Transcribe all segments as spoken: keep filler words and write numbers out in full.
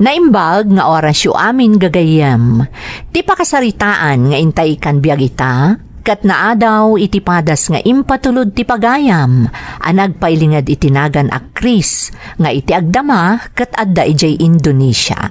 Naimbag nga orasyo amin gagayyem. Ti pakasaritaan nga intay kan biag ita, ket naadaw iti padas nga impatulod ti pagayam a nagpailinged iti nagan a Chris nga iti agdama ket adda idiay Indonesia.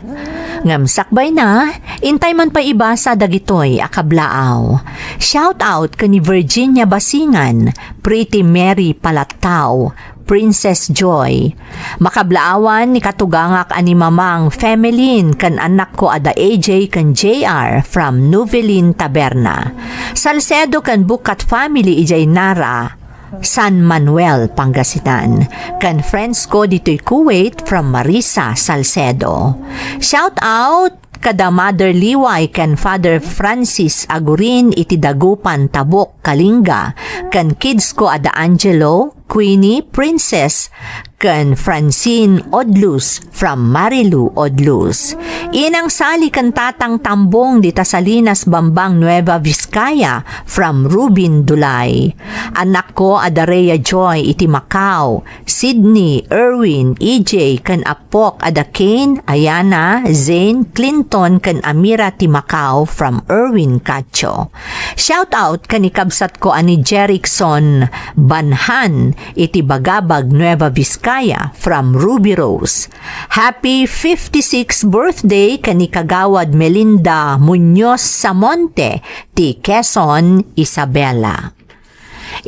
Ngem sakbayna, intay man pay ibasa dagitoy a kablaaw. Shout out ken ni Virginia Basingan, Pretty Mary Palattao, Princess Joy. Makablaawan ni katugangak a ni Mamang Femelin ken annakko a da A J ken J R from Nuvelin Taberna. Salcedo ken Bukat family idiay Nara, San Manuel, Pangasinan. Ken friends ko ditoy Kuwait from Marisa Salcedo. Shout out kada Mother Liway ken Father Francis Agurin iti Dagupan, Tabuk, Kalinga, ken kids ko a da Angelo, Queenie, Princess, ken Francine Odlus from Marilu Odlus. Inang Sally ken Tatang Tambong dita Salinas, Bambang, Nueva Vizcaya from Rubin Dulay. Annakko a da Rhea Joy iti Macau, Sydney, Erwin, E J, ken apok a da Kane, Ayana, Zane, Clinton, ken Amira ti Macau from Erwin Cacho. Shout out ken ni kabsatko a ni Jerickson Banhan iti Bagabag, Nueva Vizcaya from Ruby Rose. Happy fifty-sixth birthday ken ni Kagawad Melinda Muñoz Samonte ti Quezon, Isabela.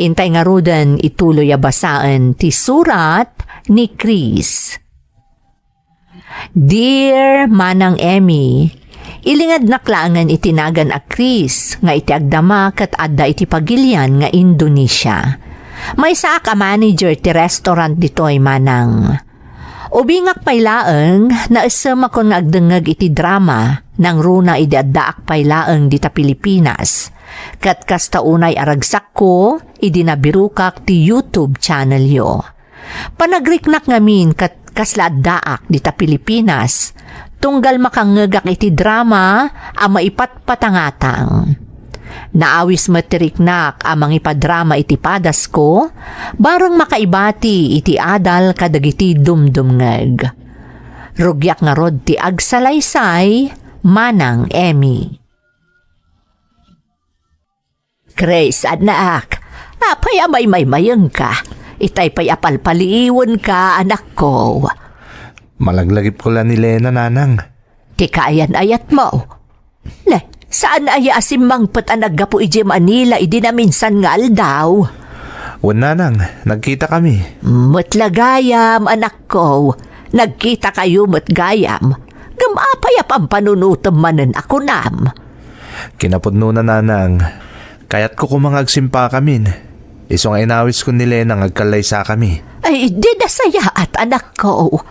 Intay ngaruden ituloy a basaen ti surat ni Chris. Dear Manang Emmy, ilingednak laengen iti nagan a Chris nga iti agdama ket adda iti pagilian nga Indonesia. Maysaak a manager ti restaurant ditoy, Manang. Ubingak pay laeng, naessemakon nga agdengngeg iti drama, nangruna idi addaak pay laeng dita Pilipinas. Ket kasta unay a ragsakko, idi nabirokak ti YouTube channelyo. Panagriknak ngamin ket kasla addaak dita Pilipinas, tunggal makangngegak iti drama a maipatpatangatang. Naawis met ti riknak a mangipadrama iti padasko, bareng makaibati iti adal kadagiti dumdumngeg. Rugiak ngarud ti agsalaysay, Manang Emmy. Grace, anak, apay a maymaymayengka? Itay pay a palpaliiwenka, anakko. Malaglagipko la ni Lena, Nanang. Ti kaayan-ayatmo. Ne, saan aya a simmangpet a naggapu idiay Manila idi naminsan nga aldaw? Wen, Nanang, nagkitakami. Met la gayam, anakko. Nagkitakayo met gayam. Ngem apay a pampanunotem manen a kunam? Kinapudnona, Nanang. Kayatko koma nga agsimpakamin. Isu nga inawiskon ni Lena nga agkallaysakami. Ay, di nasayaat, anakko.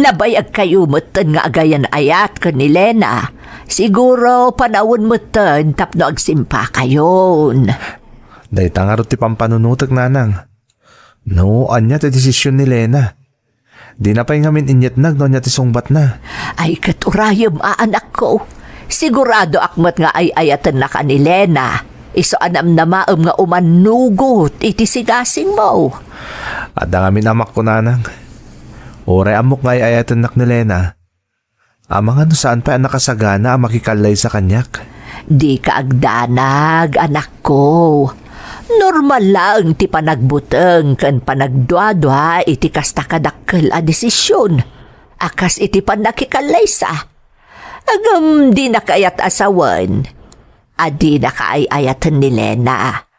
Nabayagkayo metten nga agayan-ayat ken ni Lena. Siguro, panawen metten tapno agsimpakayon. Dayta ngarud ti pampanunotek, Nanang. No, ania ti desisyon ni Lena? Dina pay ngamin inyetnag no ania ti sungbatna. Ay, ket urayem a, anakko. Siguradoak met nga ay-ayatennaka ni Lena. Isu a namnamaem nga umannugot iti sigasingmo. Adda ngamin amakko, Nanang. Uray ammok nga ay-ayatennak ni Lena, amangan no saan pay a nakasagana a makikallaysa kaniak. Dika agdanag, anakko. Normal laeng ti panagbuteng ken panagduadua iti kasta kadakkel a desisyon a kas iti pannakikallaysa. Ngem dina kayat a sawen a dinaka ay-ayaten ni Lena.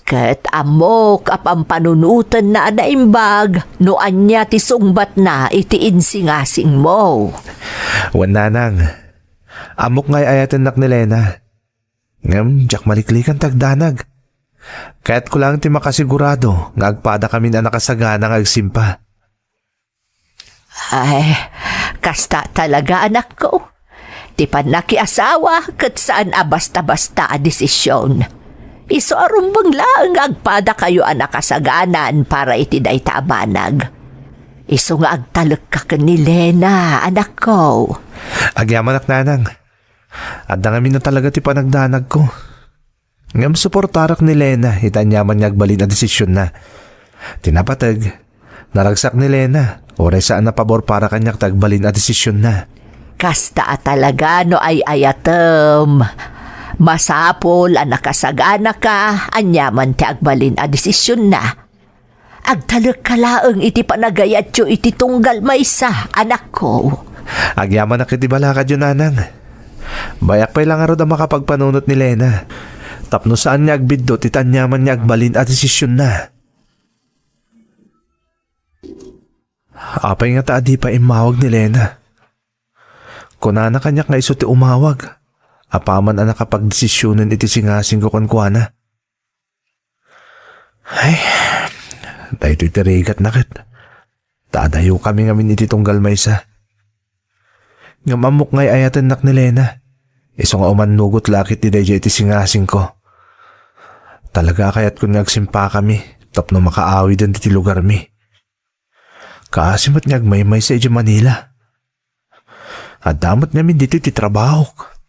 Ket ammok a pampanunotenna a naimbag no ania ti sungbatna iti insingasingmo. Wen, Nanang, ammok nga ay-ayatennak ni Lena. Ngem diak maliklikan ti agdanag. Kayatko laeng ti makasigurado nga agpadakamin a nakasagana nga agsimpa. Ay, kasta talaga, anakko. Ti pannakiasawa ket saan a basta-basta a desisyon. Isu a rumbeng laeng nga agpadakayo a nakasaganan para iti dayta a banag. Isu nga agtalekka ken ni Lena, anakko. Agyamanak, Nanang. Adda ngamin a talaga ti panagdanagko. Ngem suportarak ni Lena iti aniaman nga agbalin a desisionna. Ti napateg, naragsak ni Lena, uray saan a pabor para kaniak ti agbalin a desisionna. Kasta a talaga no ay-ayatem. Masapul a nakasaganaka aniaman ti agbalin a desisionna. Agtalekka laeng iti panagayatyo iti tunggal maysa, anakko. Agyamanak iti balakadyo, nanang. Bayak pay la ngarud a makapagpanunot ni Lena. Tapno saan nga agbiddut iti aniaman nga agbalin a desisionna. Apay ngata a di pay immawag ni Lena? Kunana kaniak nga isu ti umawag, apaman a nakapagdesisionen iti singasingko kenkuana. Ay, daytoy ti rigatna ket. Ta adayokami ngamin iti tunggal maysa. Ngem ammok nga ay-ayatennak ni Lena. Isu nga umannugot la ket daydiay iti singasingko. Talaga a kayatkon nga agsimpakami tapno makaawiden ditoy lugarmi. Kaasi met nga agmaymaysa idiay Manila. Adda met ngamin ditoy ti trabahok.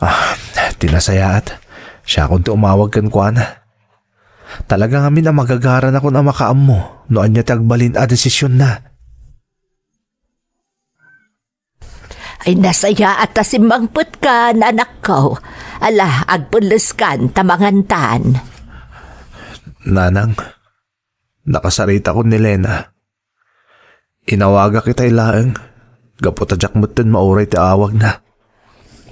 Ah, ti nasayaat, siakon ti umawag kenkuana. Talaga ngamin a magagaranakon a makaammo no ania ti agbalin a desisionna. Ay, nasayaat a simmangpetkan, anakko. Ala, agpelleskan ta mangantan. Nanang, nakasaritakon ni Lena. Inawagak itay laeng, gapu ta diak metten mauray ti awagna.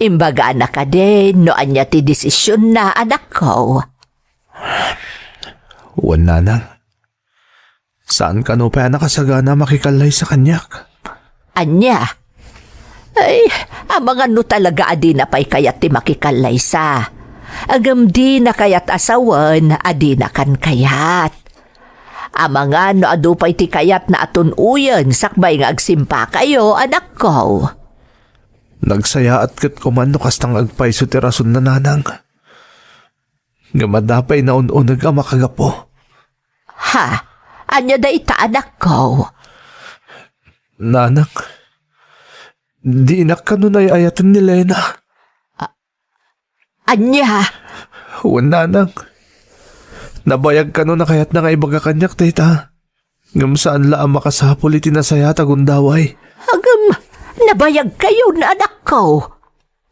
Imbagana kadin no ania ti desisionna, anakko? Wen, nanang. Saan kano pay a nakasagana a makikallaysa kaniak? Ania? Ay, amangan no talaga a dina pay kayat ti makikallaysa. Ngem dina kayat a sawen a dinakan kayat. Amangan no adu pay ti kayatna a tun-oyen sakbay nga agsimpakayo, anakko. Nagsayaat ket koman no kasta nga agpayso ti rasonna, nanang. Ngem adda pay naun-uneg a makagapu. Ha? Ania dayta, anakko? Nanang, dinak kano ay-ayaten ni Lena. Ania? Wen, nanang. Nabayag kano a kayatna nga ibaga kaniak dayta. Ngem saan la a makasapul iti nasayaat a gundaway. Agem, nabayagkayon, anakko.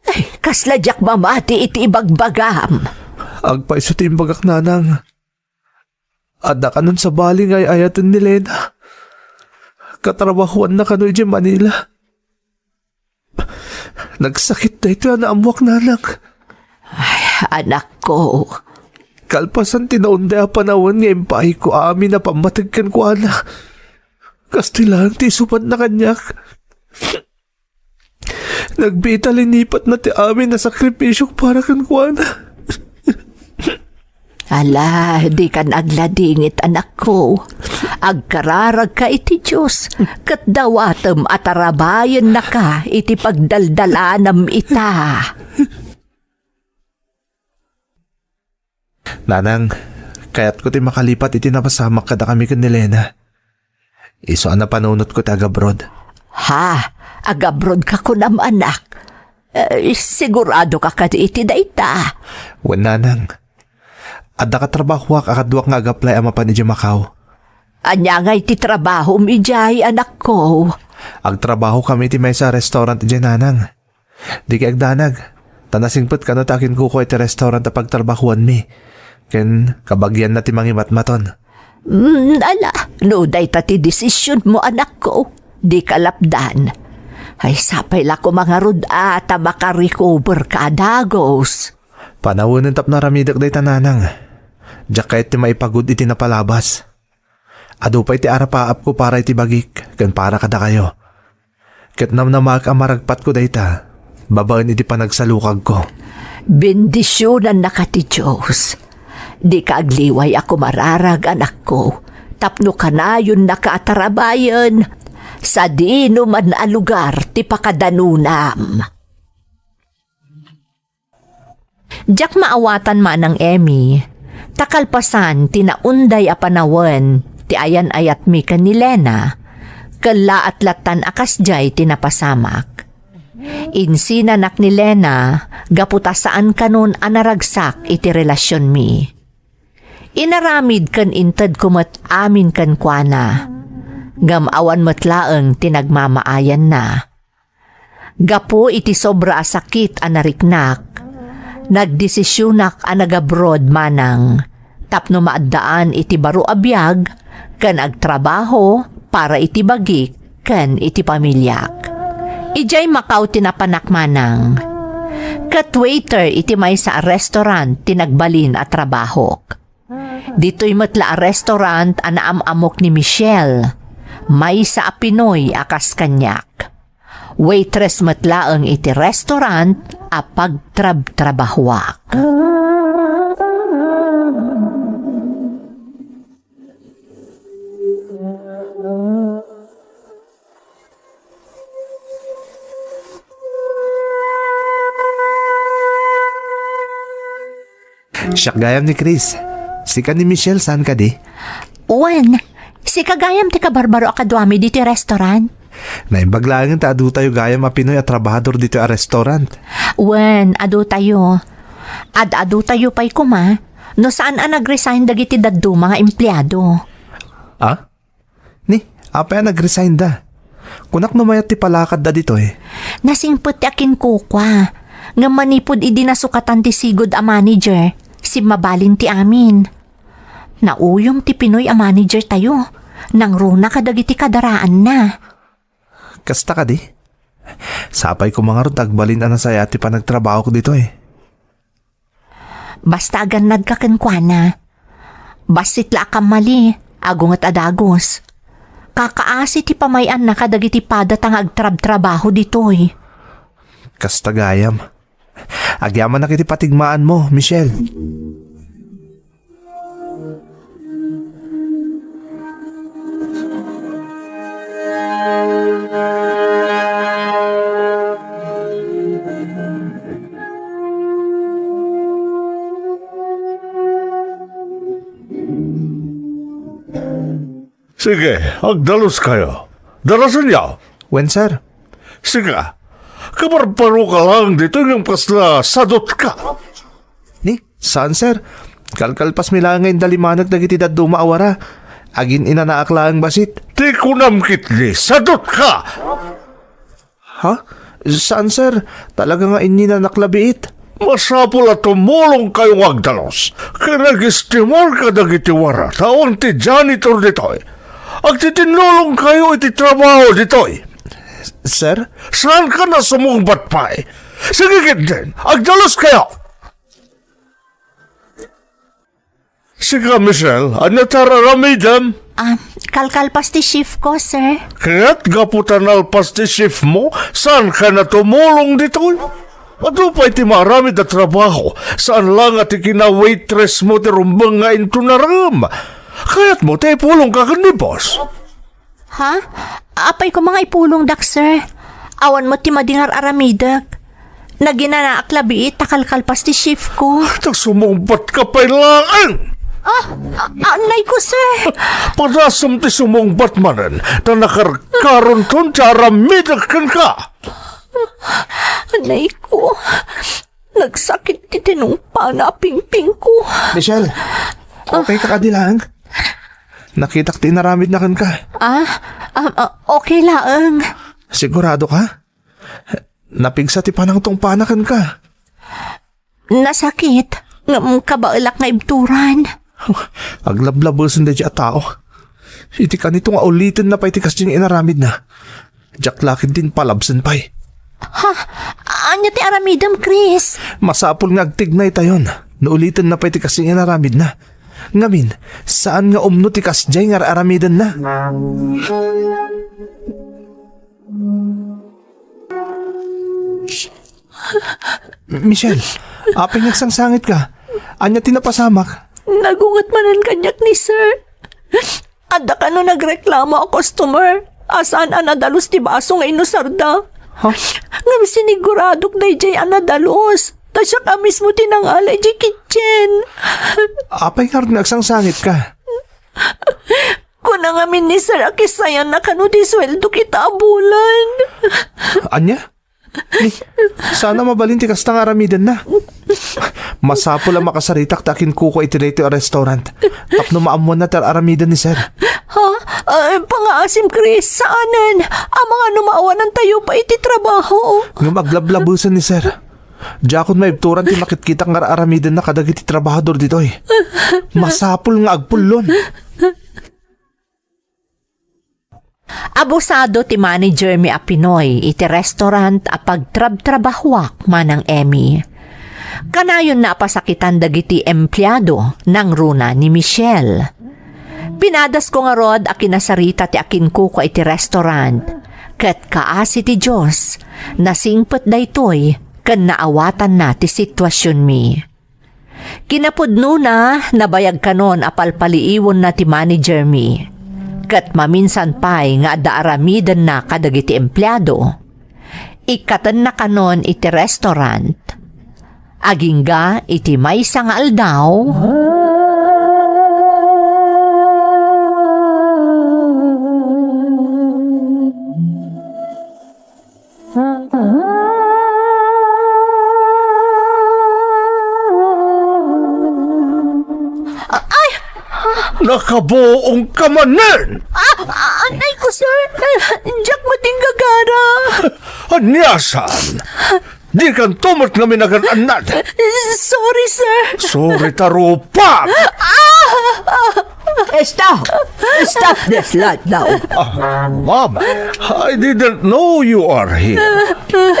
Ay, kasla diak mamati iti ibagbagam. Agpayso ti imbagak, nanang. Adda kanon sabali nga ay-ayaten ni Lena. Katrabahuanna kano idiay Manila. Nagsakit daytoy a naammoak, nanang. Ay, anakko. Kalpasan ti naunday a panawen nga impaayko amin a pammateg kenkuana. Kastoy laeng ti isubatna kaniak. Nagbiit a linipatna ti amin a sakripisiok para kenkuana. Ala, dikan agladingit, anakko. Agkararagka iti Dios, ket dawatem a tarabayennaka iti pagdaldalanam ita. Nanang, kayatko ti makalipat iti napasamak kadakami ken ni Lena. Isu a napanunotko ti agabroad. Ha? Agabroad ka kunam, anak? Eh, sigurado ka kadi iti dayta? Wen, nanang. Adda katrabahoak a kaduak nga agaplay a mapan idiay Macau. Ania ngay ti trabahom idiay, anakko? Agtrabaho kami iti maysa a restaurant idiay, nanang. Dika agdanag, ta nasingpet kano ta aginkukua iti restaurant a pagtrabahoanmi, ken kabagianna ti mangimatmaton. Mm, ala, no dayta ti desisionmo, anakko, dika lapdan. Ay, sapay la koma ngarud a ta makarecover ka a dagus. Panawenen tapno aramidek dayta, nanang. Diak kayat ti maipagud iti napalabas. Adu pay ti arapaapko para iti bagik ken para kadakayo. Ket namnamaek a maragpatko dayta babaen iti panagsalukagko. Bendisionannaka ti Dios. Dika agliway a kumararag, anakko, tapno kanayonnaka a tarabayen sadinoman a lugar ti pakadanonam. Diak maawatan, Manang Emmy, ta kalpasan ti naunday a panawen ti ayan-ayatmi ken ni Lena, kellaat lattan a kasdiay ti napasamak. Insinanak ni Lena gapu ta saan kanon a naragsak iti relasionmi. Inaramid ken intedko met amin kenkuana, ngem awan met laeng ti nagmamaayanna. Gapu iti sobra a sakit a nariknak, nagdesisionak a nagabroad manang tapno maaddaan iti baro a biag ken agtrabaho para iti bagik ken iti pamiliak. Idiay Macau ti napanak manang. Ket waiter iti maysa a restaurant ti nagbalin a trabahok. Ditoy met la a restaurant a naam-amok ni Michelle, maysa a Pinoy a kas kaniak. Waitress met laeng iti restaurant a pagtrabtrabahuak. Siak gayam ni Chris. Sika ni Michelle, saan kadi? Wen, sika gayam ti kabarbaro a kaduami ditoy restaurant? Naimbag laengen ta adutayo gayam a Pinoy a trabahador ditoy a restaurant. Wen, adutayo. Ad-adutayo pay koma, no saan a nag-resign dagiti dadduma nga empleado. Ah? Ni, apay a nag-resign da? Kunak no mayat ti palakadda ditoy. Nasingpet ti akinkukua. Ngem manipud idi nasukatan ti sigud a manager, simmabalin ti amin. Nauyong ti Pinoy a manager tayo. Nangruna kadagiti kadaraanna. Kasta kadi? Sapay koma ngarud ta agbalin a nasayaat ti panagtrabahok ditoy. Basta agannadka kenkuana. Bassit la a kammali, agunget a dagus. Kakaasi ti pamay-anna kadagiti padata nga agtrabtrabaho ditoy. Kasta gayam. Agyamanak iti patigmaanmo, Michelle. Sige, agdaluskayo. Dalasenyo. Wen, sir. Sika, kabarbaroka laeng ditoy ngem kasla sadutka. Ni, saan, sir. Kalkalpasmi laeng nga indalimanek dagiti dadduma a wara. Agin-inanaak laeng bassit. Ti kunam ketdi, sadutka! Ha? Saan, sir. Talaga nga ininanak la biit. Masapul a tumulongkayo nga agdalus ken agestimar kadagiti wara ta awan ti janitor ditoy. Agtitinnulongkayo iti trabaho ditoy. Sir? Saankan a sumungbat pay? Sige ketdin, agdaluskayo! Sika, Michelle, ania ti ar-aramidem? Ah, kalkalpas ti shift ko, sir. Ket gapu ta nalpas ti shift mo, saankan a tumulong ditoy? Adu pay ti maaramid a trabaho, saan la nga ti kina-waitress mo ti rumbeng nga inton arem. Kayatmo ti ipulongka ken ni boss? Ha? Apay koma nga ipulongdak, sir? Awan met ti madi nga ar-aramidek. Naginanaak la biit ta kalkalpas ti shift ko. Ta sumungbatka pay laeng! Ah, ah, ah, nay ko, sir. Padasem ti sumungbat manen, ta nakarkaronton ti aramidek kenka. Nay ko. Nagsakit ti tinungpana a pingpingko. Michelle, okay ka kadi laeng? Nakitak ti inaramidna kenka. Ah, um, ah, okay laeng. Sigurado ka? Napigsa ti panangtungpana kenka. Nasakit, ngem kabaelak nga ibturan. Aglablabesen daydiay a tao. Iti kanito nga ulitenna pay ti kasdiay nga inaramidna. Diak la ketdin palabsen pay. Ha? Ania ti aramidem, Chris? Masapul nga agtignaytayon no ulitenna pay ti kasdiay nga inaramidna. Ngamin, saan nga umno ti kasdiay nga ar-aramidenna. Michelle, apay nga agsangsangitka? Ania ti napasamak? Nagunget manen kaniak ni sir. Adda kano nagreklamo a customer a saan a nadalus ti baso nga inusarda. Ha? Ngem siniguradok daydiay a nadalus. Ta siak a mismo ti nangala idiay kitchen. Apay ngarud nga agsangsangitka? Kuna ngamin ni sir a kisayanna kano ti sueldok ita a bulan. Ania? Ni, saan a mabalin ti kasta nga aramidenna. Masapul a makasaritak ta akinkukua iti daytoy a restaurant tapno maammoanna ti ar-aramiden ni sir. Ha? Ah, pangaasim, Chris. Saanen. Amangan no maawanantayo pay iti trabaho. Ngem aglablabesen ni Sir. Diakon maibturan ti makitkitak nga ar-aramidenna kadagiti trabahador ditoy. Masapul nga agpullon. Abusado ti manager mi a Pinoy iti restaurant a pagtrabtrabahuak manang Emmy. Kanayonna a pasakitan dagiti empleado nangruna ni Michelle. Pinadasko ngarud a kinasarita ti akinkukua iti restaurant, ket kaasi ti Dios, nasingpet daytoy ken naawatanna ti situasionmi. Kinapudnona, nabayag kanon a palpaliiwonna ti manager mi. Ket maminsan pay nga adda aramidenna kadagiti empleado. Ikkatenna kanon iti restaurant. Agingga iti maysa nga aldaw, Ay! Nakabuong ka manen! Ah, ah, anay ko, sir. Diak matinggagara. Aniasan? Dikanto met nga minagan-annad. Sorry, sir. Sorry ta rupak. Stop! Stop this right now. Ah, Mom, I didn't know you are here.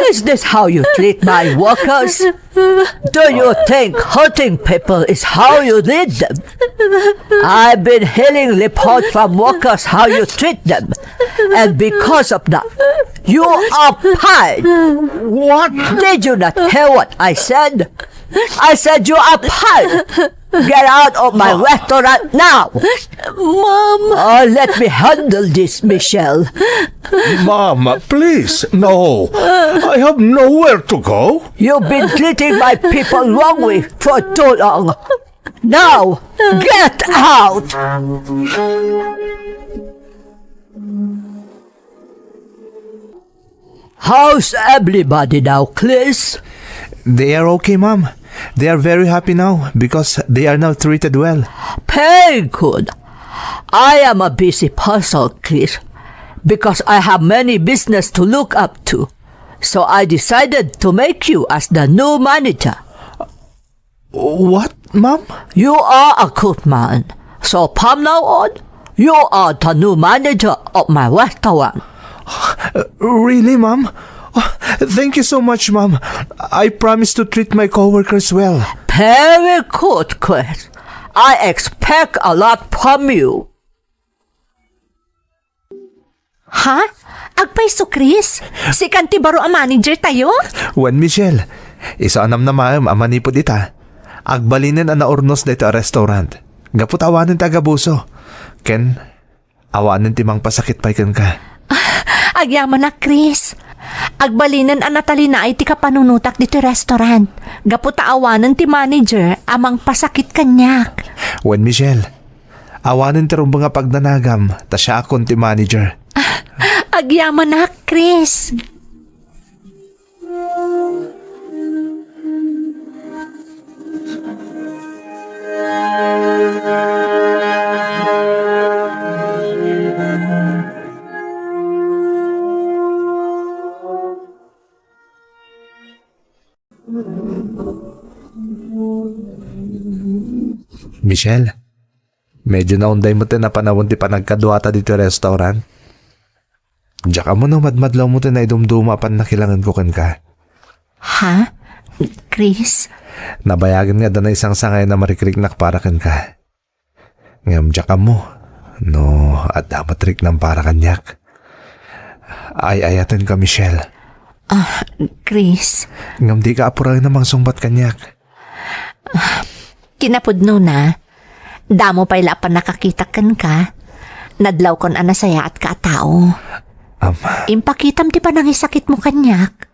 Is this how you treat my workers? Do you think hurting people is how you lead them? I've been hearing reports from workers how you treat them. And because of that, you are fired. What? Did you not hear what I said? I said you are fired. Get out of my restaurant now. Mom. Uh, let me handle this, Michelle. Mom, please, no. I have nowhere to go. You've been treating my people wrongly for too long. Now, get out! How's everybody now, Chris? They are okay, Mom. They are very happy now because they are now treated well. Very good. I am a busy person, Chris, because I have many business to look up to. So I decided to make you as the new manager. What, Mom? You are a good man. So from now on, you are the new manager of my restaurant. Really, Mom? Oh, thank you so much, Mom. I promise to treat my coworkers well. Very good, Chris. I expect a lot from you. Ha? Agpayso, Chris? Sikan ti baro a manager tayo? Wen, Michelle, isu a namnamaem a manipud ita, agbalinen a naurnos daytoy a restaurant. Gapu ta awanen ti agabuso. Ken, awanen ti mangpasakit pay kenka. Ah, agyamanak, Chris. Agbalinen a natalinaay ti kapanunotak ditoy restaurant. Gapu ta awanen ti manager a mangpasakit kaniak. Wen, Michelle, awanen ti rumbeng a pagnanagam, ta siakon ti manager. Ah, agyamanak, Chris. Michelle, medyo naunday met ti napanawen ti panagkaduata ditoy restaurant. Diak ammo no madmadlawmo ti naidumduma a pannakilangenko kenka. Ha? Chris? Nabayagen nga adda naisangsangayan a marikriknak para kenka. Ngem diak ammo no adda met riknam para kaniak. Ay-ayatenka, Michelle. Ah, Chris. Ngem dika apuraen a mangsungbat kaniak. Kinapudnona, damo pay la a pannakakitak kenka, nadlawkon a nasayaatka a tao. Am. Impakitam ti panangisakitmo kaniak.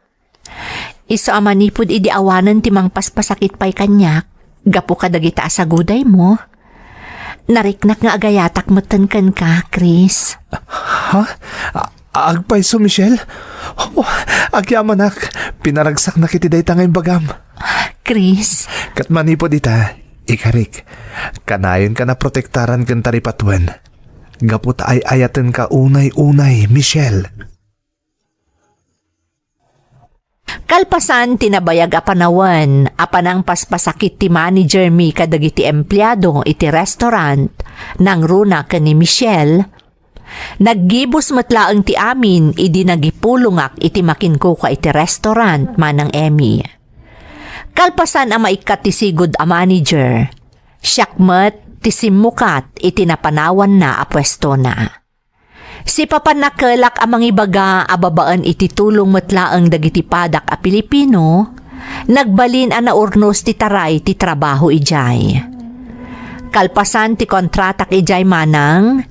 Isu a manipud idi awanen ti mangpaspasakit pay kaniak, gapu kadagita a sagudaymo, nariknak nga agayatak metten kenka, Chris. Ha? A-, agpayso, Michelle? Oh, agyamanak, pinaragsaknak iti dayta nga imbagam. Chris. Ket manipud ita, ikarik, kanayonkan a protektaran ken taripatuen. gapu ta ay-ayatenka unay-unay, Michelle. Kalpasan ti nabayag a panawen a panangpaspasakit ti manager mi kadagiti empleado iti restaurant, nangruna ken ni Michelle, naggibus met laeng ti amin idi nagipulongak iti makinkukua iti restaurant, Manang Emmy. Kalpasan a maikkat ti sigud a manager, siak met ti simmukat iti napanawanna a puestona. Sipapan nakelak a mangibaga a babaen iti tulong met laeng dagiti padak a Pilipino, nagbalin a naurnos ti taray ti trabaho idiay. Kalpasan ti kontratak idiay, Manang,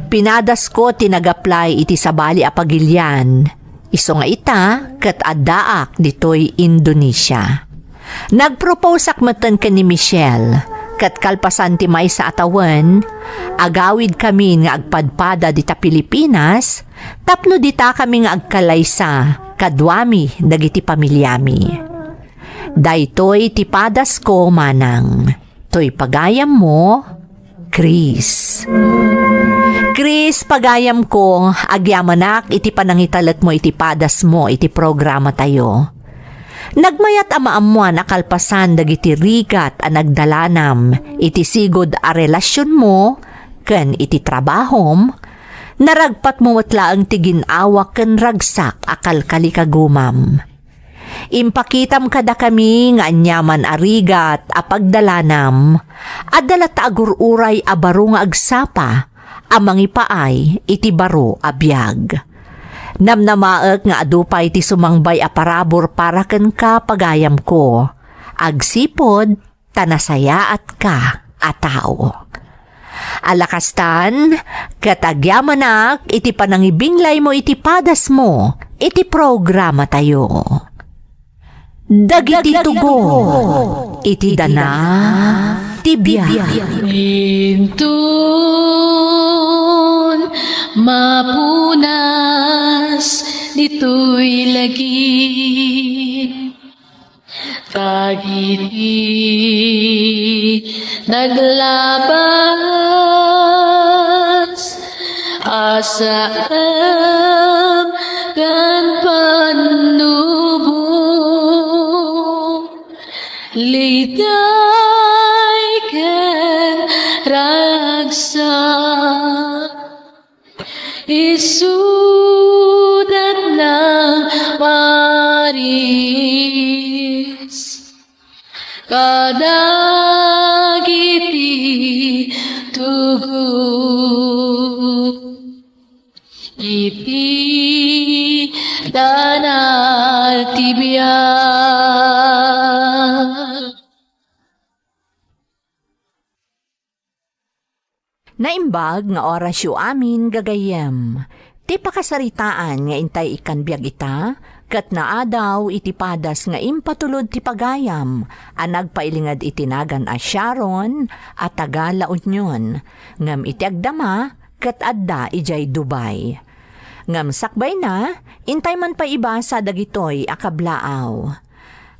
pinadasko ti nag-apply iti sabali a pagilian. Isu nga ita, ket addaak ditoy Indonesia. Nagproposeak metten ken ni Michelle, ket kalpasan ti maysa a tawen, agawidkami nga agpadpada dita Pilipinas tapno ditakami nga agkalaysa kaduami dagiti pamiliami. Daytoy ti padasko, Manang. Toy pagayammo, Chris. Chris, pagayamko, agyamanak iti panangitalekmo iti padasmo iti programatayo. Nagmayat a maammoan a kalpasan dagiti rigat a nagdalanam iti sigud a relasionmo ken iti trabahom, naragpatmo met laeng ti gin-awa ken ragsak a kalkalikagumam. Impakitam kadakami nga aniaman a rigat a pagdalanam, adda latta agur-uray a baro nga agsapa a mangipaay iti baro a biag. Namnamaek nga adu pay ti sumangbay a parabur para kenka, pagayamko. Agsipud ta nasayaatka a tao. Alakastan, ket agyamanak iti panangibinglaymo iti padasmo iti programatayo. Dagiti tugo iti dana ti biag. Inton mapunas ditoy lagip, dagiti naglabas a saem ken pannubo, liday ken ragsak. Isuda nangparis kadagiti tugo iti dana ti biag. Naimbag nga orasyo amin, gagayyem. Ti pakasaritaan nga intay ikkan biag ita, ket naadaw iti padas nga impatulod ti pagayam a nagpailinged iti nagan a Sharon a taga La Union, ngem iti agdama ket adda idiay Dubai. Ngem sakbayna, intay man pay ibasa dagitoy a kablaaw.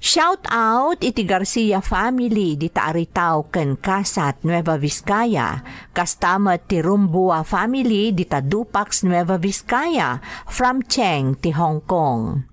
Shout out iti Garcia family dita Aritao ken Casat, Nueva Vizcaya, kasta met ti Rumbua family dita Dupax, Nueva Vizcaya, from Cheng ti Hong Kong.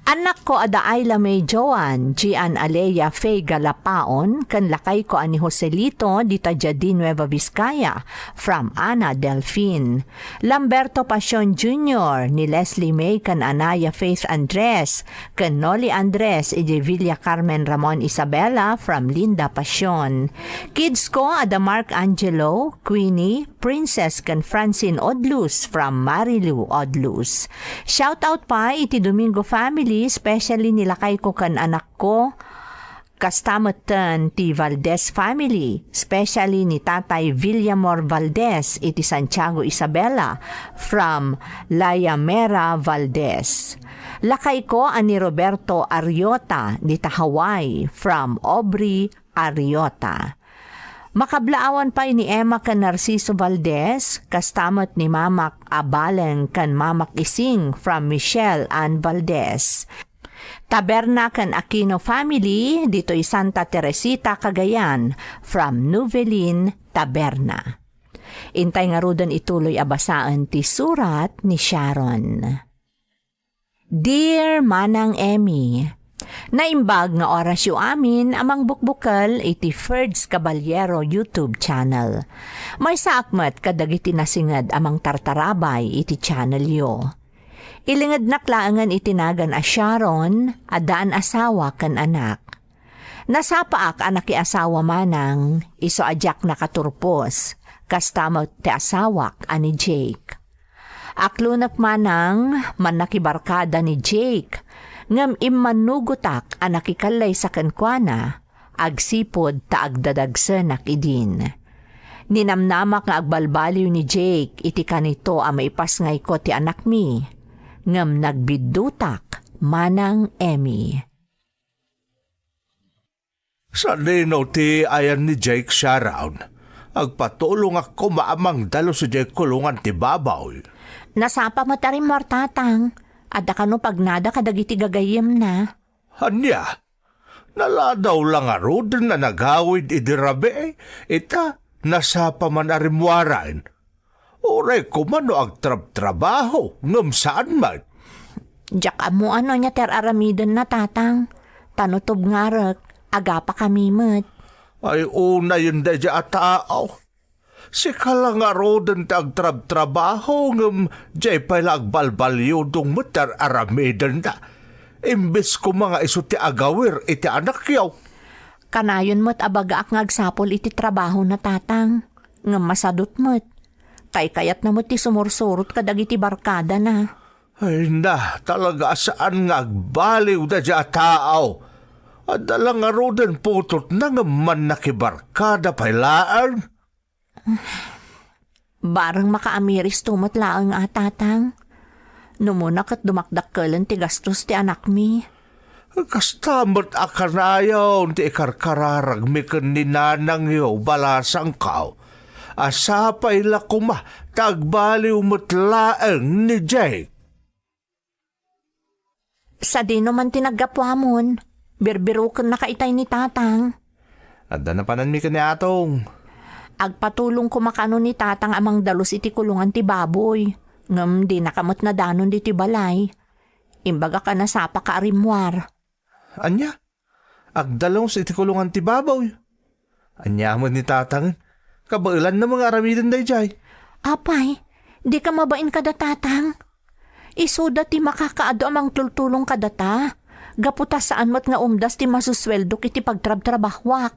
Annakko a da Ayla May Joan, Gian Alea Faye Galapaon, ken lakayko a ni Joselito dita Jadi, Nueva Vizcaya, from Ana Delfin. Lamberto Pasion Junior, ni Leslie May ken Anaya Faith Andres, ken Noli Andres iti Villa Carmen Ramon Isabela from Linda Pasion. Kids ko a da Mark Angelo, Queenie, Princess ken Francine Odlus from Marilu Odlus. Shout out pay iti Domingo family, especially ni lakayko ken anakko. Kasta metten ti Valdez family, especially ni Tatay Villamor Valdez iti Santiago Isabela from Layamera Valdez. Lakayko a ni Roberto Ariota dita Hawaii from Aubrey Ariota. Makablaawan pay ni Emma ken Narciso Valdez, kasta met ni Mamak a Baleng ken Mamak Ising from Michelle Ann Valdez. Taberna ken Aquino family ditoy Santa Teresita, Cagayan, from Novelin Taberna. Intay ngaruden ituloy a basaen ti surat ni Sharon. Dear Manang Emmy, naimbag nga orasyo amin a mangbukbukel iti Ferds Caballero YouTube channel. Maysaak met kadagiti nasinged a mangtartarabay iti channelyo. Ilingednak laengen iti nagan a Sharon, addaan asawa ken anak. Nasapaak a nakiasawa manang, isu a diak nakaturpos, kasta met ti asawak a ni Jake. Aklonek manang, mannakibarkada ni Jake, ngem immannugotak a nakikallaysa kenkuana, agsipud ta agdadagsenak idin. Ninamnamak nga agbalbaliw ni Jake iti kanito a maipasngayko ti anakmi, ngem nagbiddutak, Manang Emmy. Sadino ti ayan ni Jake Sharon? Agpatulongak koma a mangdalus idiay kulongan ti baboy. Nasapa met a rimmuar, Tatang. Adda kano pagnada kadagiti gagayyemna. Ania? Naladaw la ngaruden a nagawid idi rabii, ita, nasapa man a rimmuaren. Uray koma no agtrabtrabaho, ngem saan met. Diak ammo no ania ti ar-aramidenna, Tatang. Ta no tubngarek, agapakami met. Ay, unayen daydiay a tao. Sika la ngaruden ti agtrabtrabaho, ngem diay pay la agbalbaliwdong met ti ar-aramidenna. Imbes koma nga isu ti agawir iti anakyo. Kanayon met a bagaak nga agsapul iti trabahona, Tatang. Ngem masadut met. Kaykayatna met ti sumursurot kadagiti barkadana. Ay na, talaga a saan nga agbaliw daydiay a tao. Adda la ngaruden putotna ngem mannakibarkada pay laeng. Bareng makaamiristo met laeng a, Tatang. No umuna ket dumakdakkelen ti gastos ti anakmi. Kasta met a kanayon ti ikarkararagmi ken ni nanangyo, balasangko. Sapay la koma ta agbaliw met laeng ni Jake. Sadino man ti naggapuamon? Birbirokennaka itay ni Tatang. Adda napananmi ken ni Atong. Agpatulong koma kano ni Tatang a mangdalus iti kulongan ti baboy. Ngem dinaka met nadanon ditoy balay. Imbagak a nasapaka a rimmuar. Ania? Agdalus iti kulongan ti baboy? Ania met ni Tatang? Kabaelanna met nga aramiden daydiay. Apay, dika mabain kada Tatang? Isuda ti makakaadu a mangtultulong kadata, gapu ta saan met nga umdas ti masusueldok iti pagtrabtrabahoak.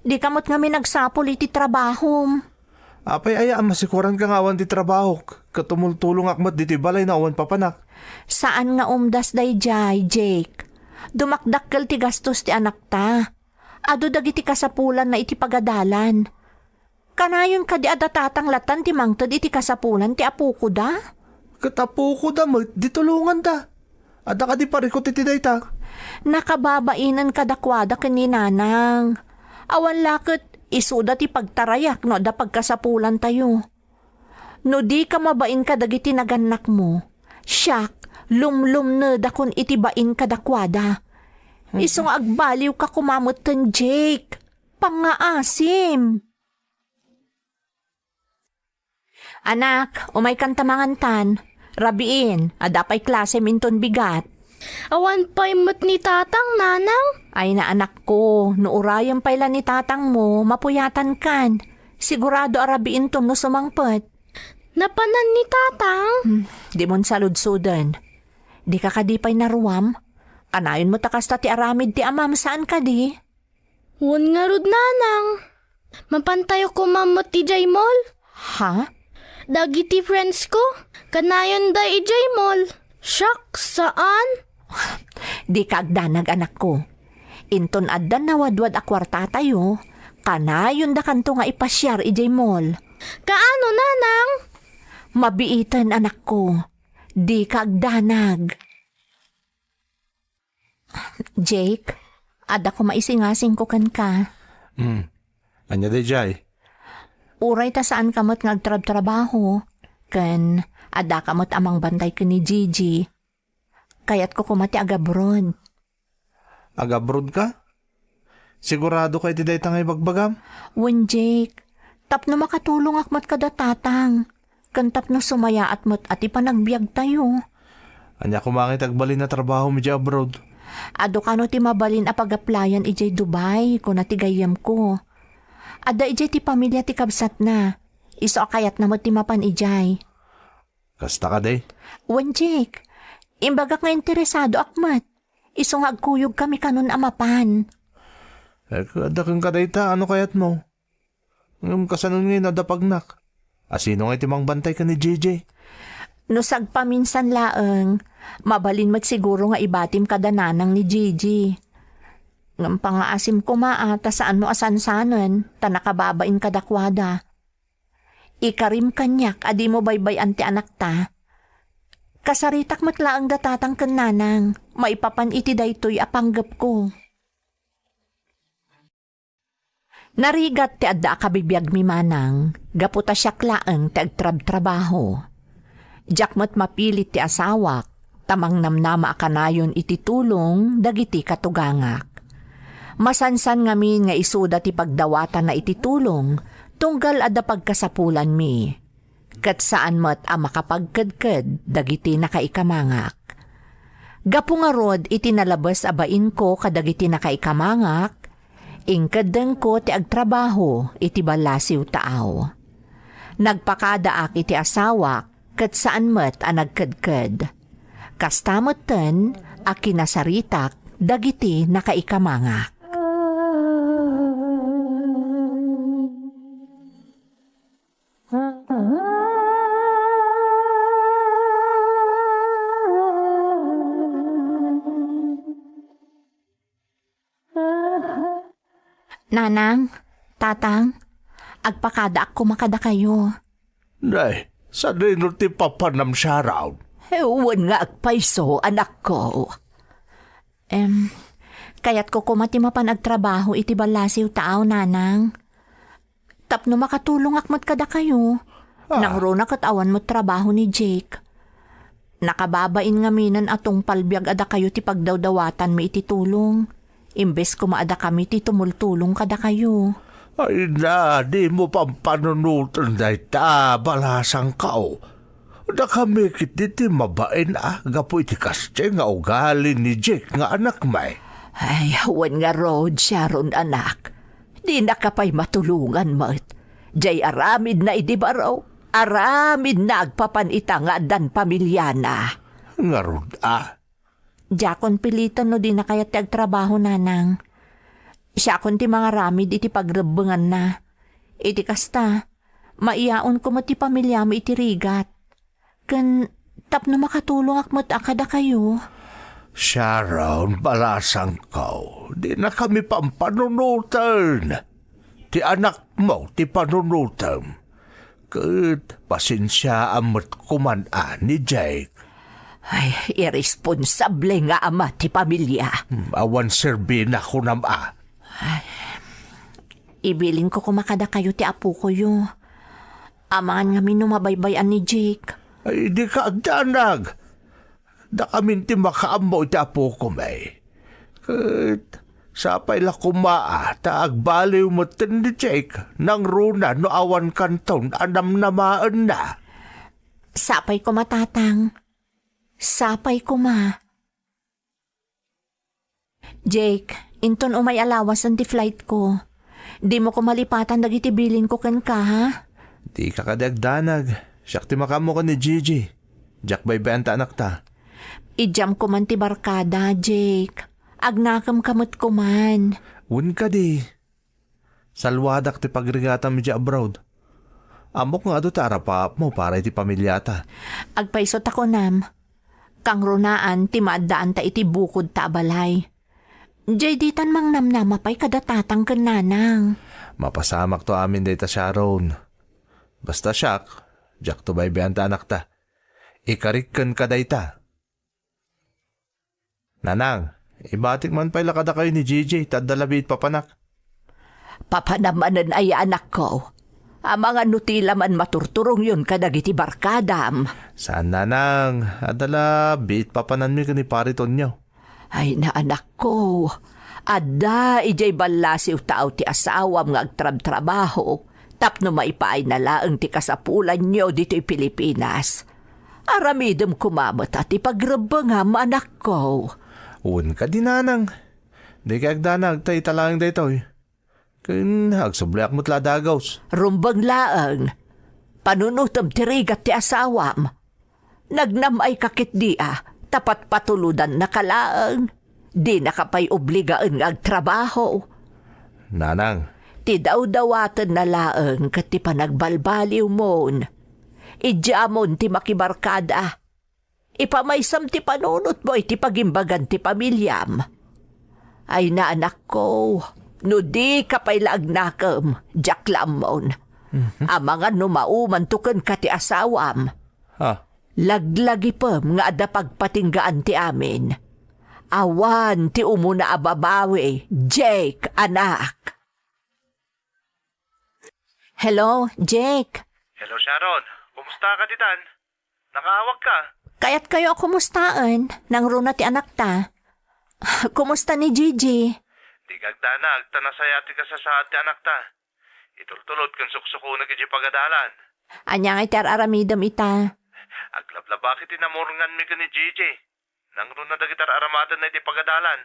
Dika met ngamin agsapul iti trabahom. Apay aya a masikoranka nga awan ti trabahok, ket tumultulongak met ditoy balay no awan papanak? Saan nga umdas daydiay, Jake. Dumakdakkel ti gastos ti anakta. Adu dagiti kasapulanna iti pagadalan. Kanayon kadi a datatang latan ti mangted iti kasapulan ti apokoda? Ket apokoda met, di tulonganda. Adda kadi parikut iti dayta? Nakababainen kadakuada ken ni Nanang. Awan la ket isuda ti pagtarayak no adda pagkasapulantayo. No dika mabain kadagiti nagannakmo, siak, lumlumnedakon iti bain kadakuada. Isu nga agbaliwka koma metten, Jake. Pangngaasim. Anak, umaykan ta mangantan. Rabiin, adda pay klasem inton bigat. Awan pay met ni Tatang, Nanang? Ay na, anakko, no urayem pay la ni Tatangmo, mapuyatankan. Sigurado a rabiintom no sumangpet. Napanan ni Tatang? Hmm, dimon saludsoden. Dika kadi pay naruam? Kanayon met a kasta ti aramid ti amam, saan kadi? Wen ngarud, Nanang. Mapantayo koma met idiay mall. Ha? Dagiti friends ko, kanayonda idiay mall. Siak, saan? Dika agdanag, anakko. Inton adda nawadwad a kuartatayo, kanayondakanto nga ipasiar idiay mall. Kaano, Nanang? Mabiiten, anakko. Dika agdanag. Jake, adda koma isingasingko kenka. Hmm. Ania daydiay? Uray ta saanka met nga agtrabtrabaho, ken addaka met a mangbantay ken ni Gigi. Kayatko koma ti agabroad. Agabroad ka? Sigurado ka iti dayta nga ibagbagam? Wen, Jake. Tapno makatulongak met kada tatang, ken tapno sumayaat met a ti panagbiagtayo. Ania koma ngay ti agbalin a trabahom idiay abroad? Adu kano ti mabalin a pag-applyan idiay Dubai, kuna ti gayyemko. Adda idiay ti pamilia ti kabsatna. Isu a kayatna met ti mapan idiay. Kasta kadi? Wen, Jake. Imbagak nga interesadoak met. Isu nga agkuyogkami kanon a mapan. Eh, adda kenka dayta, no kayatmo? Ngem kasano ngay no adda pagnak? Asino ngay ti mangbantay ken ni Gigi? No sagpaminsan laeng, mabalin met siguro nga ibatim kada nanang ni Gigi. Ngem pangaasim koma a ta saanmo a sansanen, ta nakababain kadakuada. Ikarim kaniak a dimo baybay-an ti anakta. Kasaritak met laeng da tatang ken nanang, maipapan iti daytoy a panggepko. Narigat ti adda a kabibiagmi manang, gapu ta siak laeng ti agtrabtrabaho. Diak met mapilit ti asawak, ta mangnamnama a kanayon iti tulong dagiti katugangak. Masansan ngamin nga isuda ti pagdawatanna iti tulong, tunggal adda pagkasapulanmi. Ket saan met a makapagkedked dagiti nakaikamangak. Gapu ngarud iti nalabes a bainko kadagiti nakaikamangak, inkeddengko ti agtrabaho iti ballasiw taaw. Nagpakadaak iti asawak ket saan met a nagkedked. Kasta metten a kinasaritak dagiti nakaikamangak. Nanang, tatang, agpakadaak koma kadakayo. Nay, sadino ti papanam, Sharon? Eh, wen nga agpayso, anakko. Em, kayatko koma ti mapan agtrabaho iti ballasiw taaw, nanang. Tapno makatulongak met kadakayo. Ah. Nangruna ket awan met trabaho ni Jake. Nakababain ngaminen a tungpal biag a dakayo ti pagdawdawatanmi iti tulong. Imbes koma a dakami ti tumultulong kadakayo. Ay na, dimo pampanunoten dayta, balasangko. Dakami ketdi ti mabain a gapu iti kasdiay nga ugali ni Jake nga anakmi. Ay, wen ngarud, Sharon, anak. Dinaka pay matulongan met. Jay aramidna idi baro, aramidna agpapan ita nga addan pamiliana. Ngarud a? Diakon piliten no dina kayat ti agtrabaho, nanang. Siakon ti mangaramid iti pagrebbenganna. Iti kasta, maiyaonko met ti pamiliami iti rigat. Ken tapno makatulongak met a kadakayo. Sharon, balasangko, dinakami pampanunoten. Ti anakmo ti panunotem. Ket pasensiaam met koman a ni Jake. Ay, iresponsable nga ama ti pamilia. Hmm, awan serbina, kunam a. Ay, ibilinko koma kadakayo ti apokoyo. Amangan ngamin no mabaybay-an ni Jake. Ay, dika agdanag. Dakamin ti makaammo iti apokom, ay. Ket sapay la koma a ta agbaliw metten ni Jake nangruna no awan kanton a namnamaenna. Sapay koma, tatang. Sapay koma. Jake, inton umay a lawasen ti flightko, dimo koma lipatan dagiti bilinko kenka, ha? Dika kadi agdanag. Siak ti makaammo ken ni Gigi. Diak baybay-an ta anakta. Idiam koman ti barkada, Jake. Agnakemka met koman. Wen kadi. Salwadak ti pagrigatam idiay abroad. Ammok nga adu ti arapaapmo para iti pamiliata. Agpayso ta kunam, kangrunaan ti maaddaanta iti bukod ta a balay. Jay ditan mangnamnama pay kada tatang ken nanang. Mapasamakto amin dayta, Sharon. Basta siak, diakto baybay-an ta anakta. Ikarik kenka dayta. Nanang, ibatik man pay la kadakayo ni Gigi, ta adda la biit papanak. Papanam manen aya, anakko? Amangan no ti la man maturturongyon kadagiti barkadam. Saan, nanang, adda la biit papananmi ken ni Pari Tonyo. Ay na, anakko, adda idiay ballasiw taaw ti asawam nga agtrabtrabaho, Tapno maipaayna laeng ti kasapulanyo ditoy Pilipinas. Aramidem koma met ti pagrebbengam, anakko. Wen kadi, nanang. Dika agdanag ta ita laeng daytoy. Ken agsubliak met la a dagus. Rumbeng laeng. Panunotem ti rigat ti asawam. Nagnam-ayka ketdi a, ta patpatulodannaka laeng. Dinaka pay obligaen nga agtrabaho. Nanang. Ti dawdawatenna laeng ket ti panagbalbaliwmon. Idiamon ti makibarkada. Ipamaysam ti panunotmo iti pagimbagan ti pamiliam. Ay, anakko, no dika pay la agnakem, diak la ammon. Mhm. Amangan no maumanto kenka ti asawam. Ha? Laglagipem nga adda pagpatinggaan ti amin. Awan ti umuna a babawi, Jake, anak. Hello, Jake. Hello, Sharon. Kumusta ka ditan? Nakaawag ka? Kayatkayo a kumustaen, nangruna ti anakta. Kumusta ni Gigi? Di kagdanag, ta nasayaat ti kasasaad ti anakta. Itultulod ken suksukonek idiay pagadalan. Ania ngay ti ar-aramidem ita? Aglablabaki ti namurnganmi ken ni Gigi. Nangruna dagiti ar-aramatenna iti pagadalan.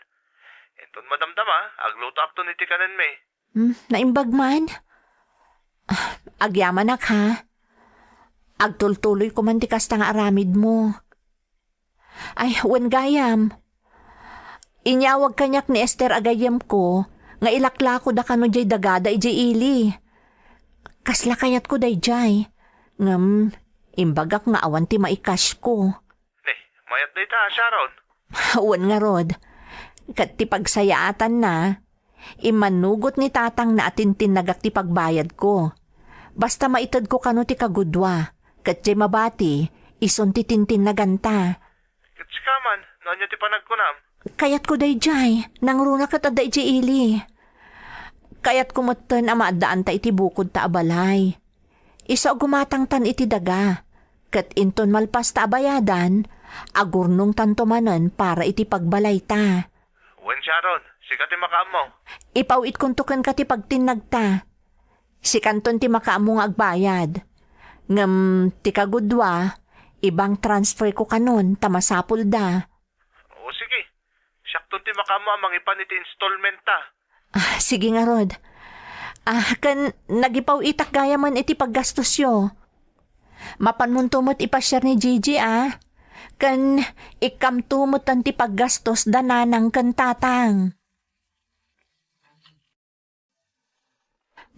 Inton madamdama, aglutoakton iti kanenmi. Hmm, naimbag man. Ah, agyamanak, ha? Agtultuloyko man ti kasta nga aramidmo. Ay, wen gayam. Inyawag kaniak ni Esther a gayyemko nga ilaklakoda kano diay dagada idiay ili. Kasla kayatko daydiay. Ngem, imbagak nga awan ti maikashko. Ni, mayat dayta, Sharon. Wen ngarud. Ket ti pagsayaatanna, immanugot ni tatangna a tintinnagak ti pagbayadko. Basta maitedko kano ti kagudua, ket diay mabati, isun ti tintinnaganta. Ket sika man, no ania ti panagkunam? Kayatko daydiay, nangruna ket adda idiay ili. Kayatko metten a maaddaanta iti bukodta a balay. Isu a gumatangtan iti daga, ket inton malpasta a bayadan, agurnongtanto manen para iti pagbalayta. Wen, Sharon, sika ti makaammo. Ipaw-itkonto kenka ti pagtinnagta. Sikanton ti makaammo nga agbayad. Ngem ti kagudua, i-bank transfer ko kanon ta masapulda. O, sige. Siakton ti makaammo a mangipan iti installment ta. Ah, sige ngarud. Ah, ken nagipaw-itak gayamen iti paggastosyo. Mapanmonto met ipasiar ni Gigi, ah. Ken ikkamto metten ti paggastosda nanang ken tatang.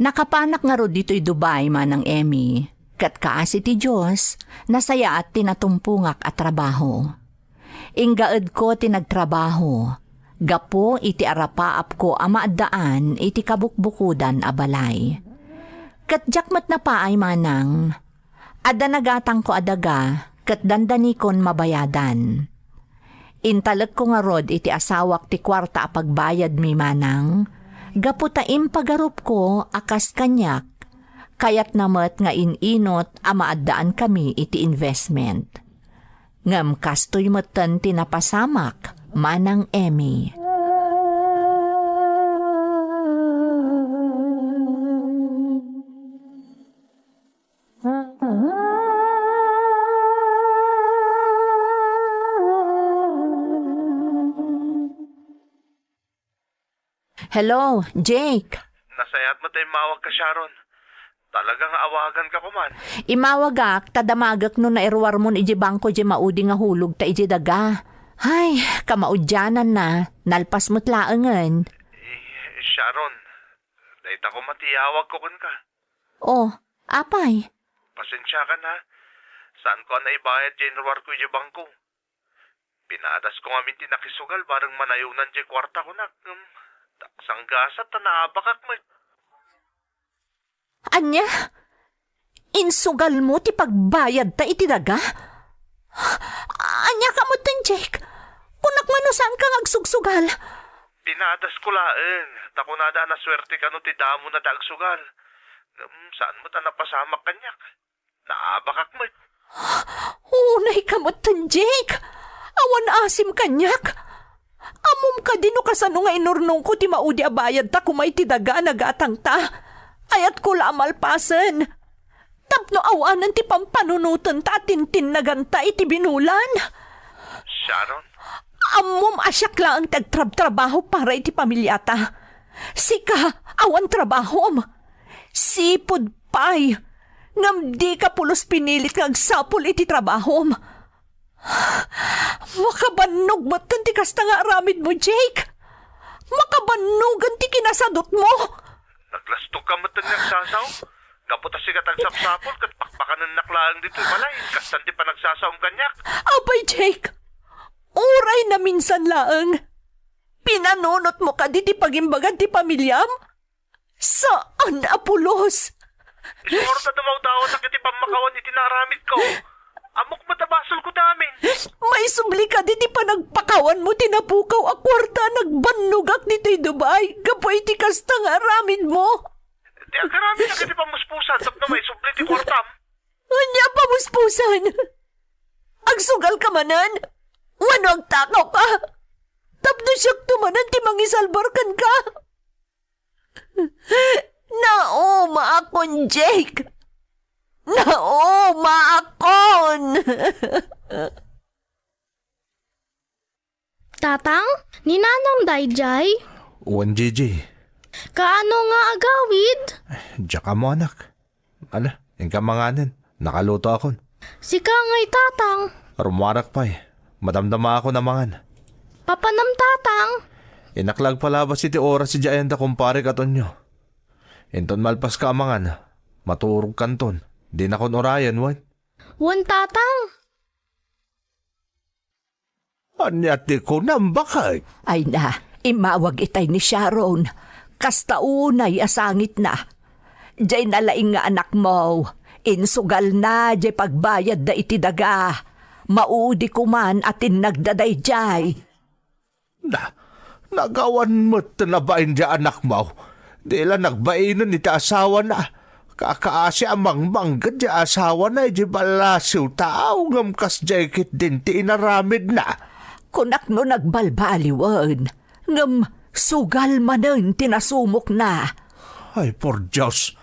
Nakapanak ngarud ditoy Dubai, Manang Emmy, ket kaasi ti Dios, nasayaat ti natumpongak a trabaho. Inggaedko ti nagtrabaho, gapu iti arapaapko a maaddaan iti kabukbukodan a balay. Ket diak met napaay, Manang. Adda nagatangko a daga, ket dandanikon mabayadan. Intalekko ngarud iti asawak ti kuarta a pagbayadmi, Manang, gapu ta impagarupko a kas kaniak, kayatna met nga in-inut a maaddaankami iti investment. Ngem kastoy metten ti napasamak, Manang Emmy. Hello, Jake. Nasayaat met a immawagka, Sharon. Talaga nga awaganka koman. Immawagak ta damagek no nairuarmon idiay bangko diay maudi nga hulogta idiay daga. Hay, kamaudiananna, nalpas met laengen. Eh, Sharon, dayta koma ti iyawagko kenka. Oh, apay? Pasensiakan, ha. Saanko a naibayad diay inruarko idiay bangko. Pinadasko ngamin ti nakisugal bareng manayonan diay kuarta kunak, ngem ta kasanggasat ta naabakak met. Ania? Insugalmo ti pagbayadta iti daga? Ania ka metten, Jake? Kunak man no saanka nga agsugsugal? Pinadasko laeng, ta kunada a nasuerte kano ti damona ti agsugal. Ngem saan met a napasamak kaniak. Naabakak met. Unay ka metten, Jake! Awan asim kaniak! Ammom kadi no kasano nga inurnongko ti maudi a bayad ta kumay ti daga a nagatangta? Ayatko la a malpasen. Tapno awanen ti pampanunotenta a tintinnaganta iti binulan. Sharon? Ammom a siak laeng ti agtrabtrabaho para iti pamiliata. Sika, awan trabahom. Sipud pay. Ngem dika pulos pinilit nga agsapul iti trabahom. Makabannog metten ti kasta nga aramidmo, Jake. Makabannogen ti kinasadutmo. Naglastokka metten nga agsasaom. Gapu ta sika ti agsapsapul ket pakpakanennak laeng ditoy balay, kastan ti panagsasaom kaniak. Apay, Jake, uray naminsan laeng. Pinanunotmo kadi ti pagimbagad ti pamiliam? Saan a pulos! Isu ngarud a dumawdawatak iti pammakawan iti naaramidko. Ammok met a basolko ti amin. Maisubli kadi ti panagpakawanmo ti napukaw a kuarta a nagbannogak ditoy Dubai gapu iti kasta nga aramidmo? Ti agaramidak iti pamuspusan tapno maisubli ti kuartam. Ania a pamuspusan? Agsugalka manen? Wenno agtakawka? Tapno siakto manen ti mangisalbar kenka? Naumaakon, Jake! Naumaakon! Tatang, ni Nanang daydiay? Wen, Gigi. Kaano nga agawid? Diak ammo, anak. Ala, inka manganen. Nakalutoakon. Sika ngay, Tatang. Rummuarak pay. Madamdamaakon a mangan. Papanam, Tatang? Innak la agpalabas iti oras idiay ayan da kumparek a Tonyo. Inton malpaska a mangan, maturogkanton. Dinakon urayen, wen? Wen, Tatang. Ania ti kunam, baket? Ay na, immawag itay ni Sharon. Kasta unay a sangitna. Diay nalaing nga anakmo, insugalna diay pagbayadda iti daga. Maudi koman a tinnagda daydiay. Na, nagawan met ti nabain diay anakmo. Di la nagbainen iti asawana. Kakaasi a mangmangged diay asawana idiay ballasiw taaw ngem kasdiay ketdin ti inaramidna. Kunak no nagbalbaliwen, ngem sugal manen ti nasumokna. Ay, por Dios!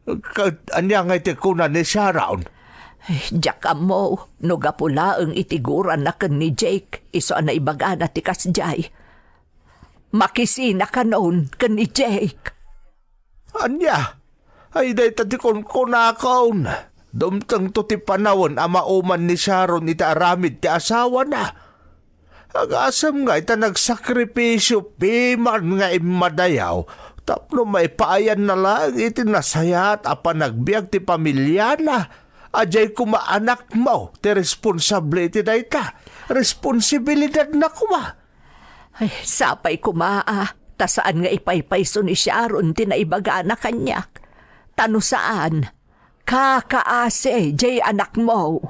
Ket ania ngay ti kuna ni Sharon? Ay, diak ammo no gapu laeng iti guranna ken ni Jake, isu a naibagana ti kasdiay. Makisina kanon ken ni Jake. Ania? Ay, dayta ti kunkunakon. Dumtengto ti panawen a mauman ni Sharon iti aramid ti asawana. Agasem nga ita nagsakripisio piman nga immadayaw tapno maipaayanna laeng iti nasayaat a panagbiag ti pamiliana. Adiay koma anakmo ti responsable iti dayta. Responsibilidadna koma. Ay, sapay koma a, ta saan nga ipaypayso ni Sharon ti naibagana kaniak. Ta no saan, kakaasi diay anakmo.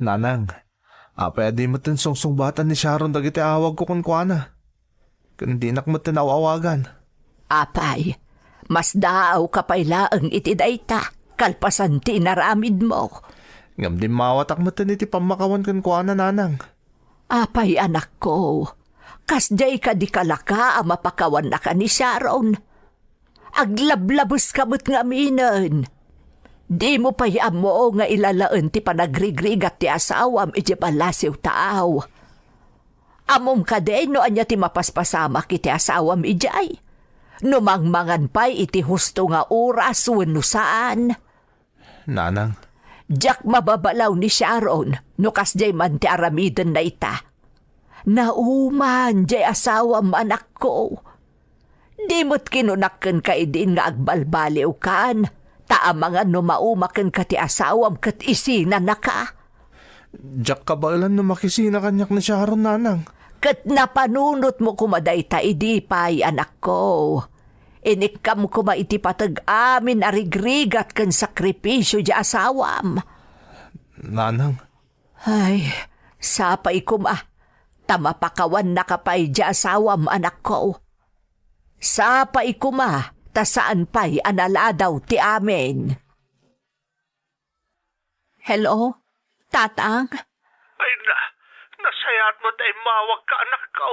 Nanang, apay a di metten sungsungbatan ni Sharon dagiti awagko kenkuana? Ken dinak metten aw-awagan. Apay, masdaawka pay laeng iti dayta, kalpasan ti inaramidmo. Ngem dimmawatak metten iti pammakawan kenkuana, Nanang. Apay, anakko, kasdiay kadi kalaka a mapakawannaka ni Sharon? Aglablabeska met ngaminen. Dimo pay ammo nga ilalaen ti panagrigrigat ti asawam idiay ballasiw taaw. Ammom kadi no ania ti mapaspasamak iti asawam idiay? No mangmangan pay iti husto nga oras wenno saan? Nanang. Diak mababalaw ni Sharon no kasdiay man ti aramidenna ita. Nauman diay asawam, anakko. Di met kinunak kenka idin nga agbalbaliwkan, ta amangan no mauma kenka ti asawam ket isinanaka. Diak kabaelan no makisina kaniak ni Sharon, Nanang. Ket napanunotmo koma dayta idi pay, anakko. Inikkam koma iti pateg amin a rigrigat ken sakripisio diay asawam. Nanang. Ay, sapay koma, ta mapakawannaka pay diay asawam, anakko. Sapay koma, ta saan pay a naladaw ti amin. Hello, Tatang? Ay na, nasayaat met a immawagka, anakko.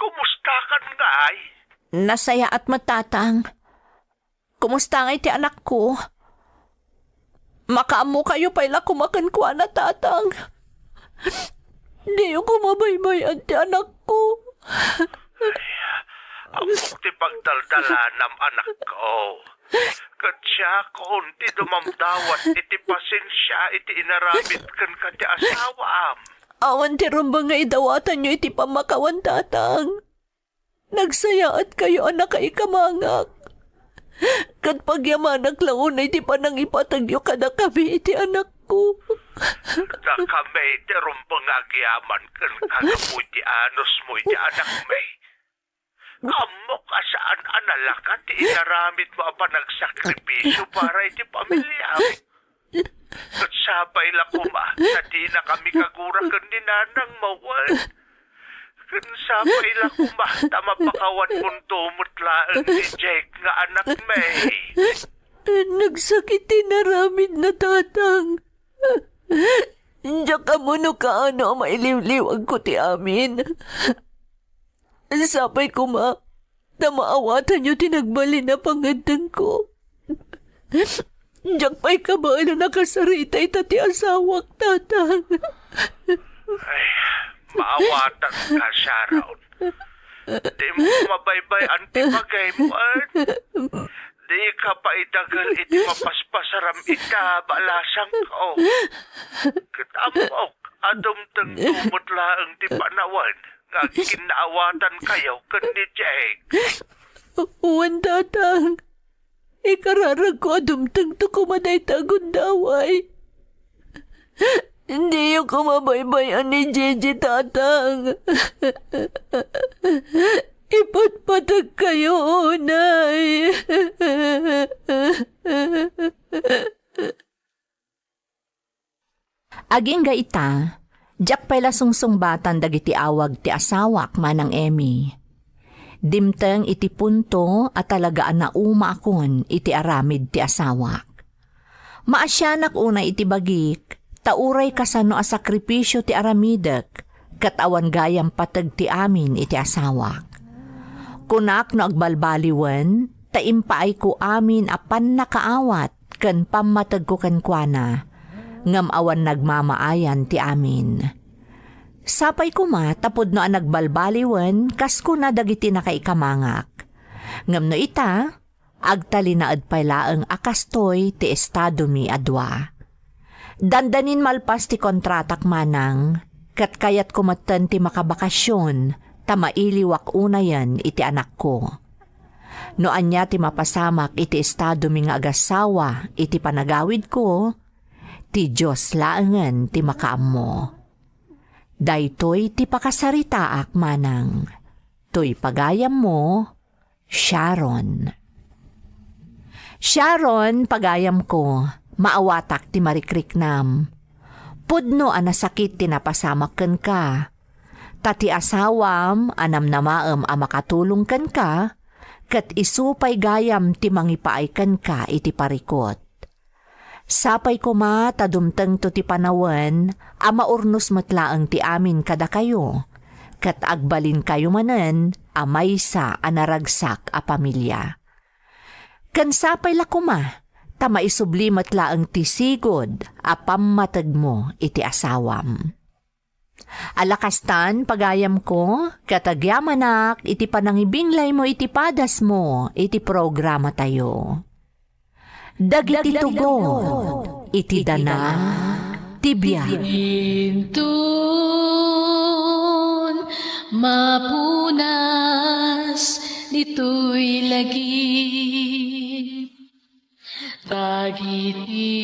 Kumustakan ngay? Nasayaat met, Tatang. Kumusta ngay ti anakko? Makaammokayo pay la koma kenkuana, Tatang. Diyo koma baybay-an ti anakko. Ammok ti pagdaldalanam, anakko. Ket siakon ti dumamdawat iti pasensia iti inaramid kenka ti asawam. Awan ti rumbeng nga idawatanyo iti pammakawan, Tatang. Nagsayaatkayo a nakaikamangak. Ket pagyamanak la unay ti panangipategyo kadakami iti anakko. Dakami ti rumbeng nga agyaman kenka gapu iti anusmo iti anakmi. Ammok a saan a nalaka ti inaramidmo a panagsakripisio para iti pamiliam. Ket sapay la koma ta dinakami kagura ken ni nanangmo wen. Ken sapay la koma ta mapakawanmonto met laeng ni Jake nga anakmi. Nagsakit ti inaramidna, Tatang. Diak ammo no kaano a mailiwliwagko ti amin. Sapay koma ta maawatanyo ti nagbalin a pangngeddengko. Diak pay kabaelan a kasarita ita ti asawak, Tatang. Ay, maawatanka, Sharon. Dimo mabaybay-an ti pagaymo, eh. Dika pay idagel iti mapaspasaram ita, balasangko. Ket ammok a dumtengto met laeng ti panawen nga agkinnaawatankayo ken ni Jake. Wen, Tatang. Ikararagko a dumtengto koma dayta a gundaway. Diyo koma baybay-an ni Gigi, Tatang. Ipatpategkayo unay. Agingga ita, diak pay la sungsungbatan dagiti awag ti asawak, Manang Emmy. Dimteng iti punto a talaga a naumaakon iti aramid ti asawak. Maasianak unay iti bagik, ta uray kasano a sakripisio ti aramidek, ket awan gayam pateg ti amin iti asawak. Kunak no agbalbaliwen, ta impaayko amin a pannakaawat ken pammategko kenkuana, ngem awan nagmamaayan ti amin. Sapay koma ta pudno a nagbalbaliwen kas kuna dagiti nakaikamangak. Ngem no ita, agtalinaed pay laeng a kastoy ti estadomi a dua. Dandanin malpas ti kontratak, Manang, ket kayatko metten ti makabakasion ta mailiwak unayen iti anakko. No ania ti mapasamak iti estadomi nga agasawa iti panagawidko, ti Dios laengen ti makaammo. Daytoy ti pakasaritaak, Manang. Toy pagayammo, Sharon. Sharon, pagayamko, maawatak ti marikriknam. Pudno a nasakit ti napasamak kenka. Ta ti asawam a namnamaem a makatulong kenka, ket isu pay gayam ti mangipaay kenka iti parikut. Sapay koma ta dumtengto ti panawen a maurnos met laeng ti amin kadakayo, ket agbalinkayo manen a maysa a naragsak a pamilia. Ken sapay la koma ta maisubli met laeng ti sigud a pammategmo iti asawam. Ala kastan, pagayamko, ket agyamanak iti panangibinglaymo iti padasmo iti programatayo. Dagiti tugot iti dana ti biag. Inton mapunas ditoy lagip. Dagiti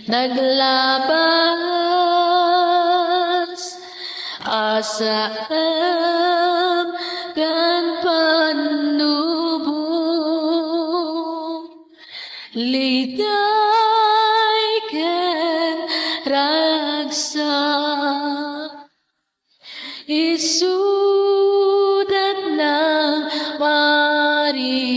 naglabas a saan ken pannubo, liday ken ragsak. Isudat nang maris.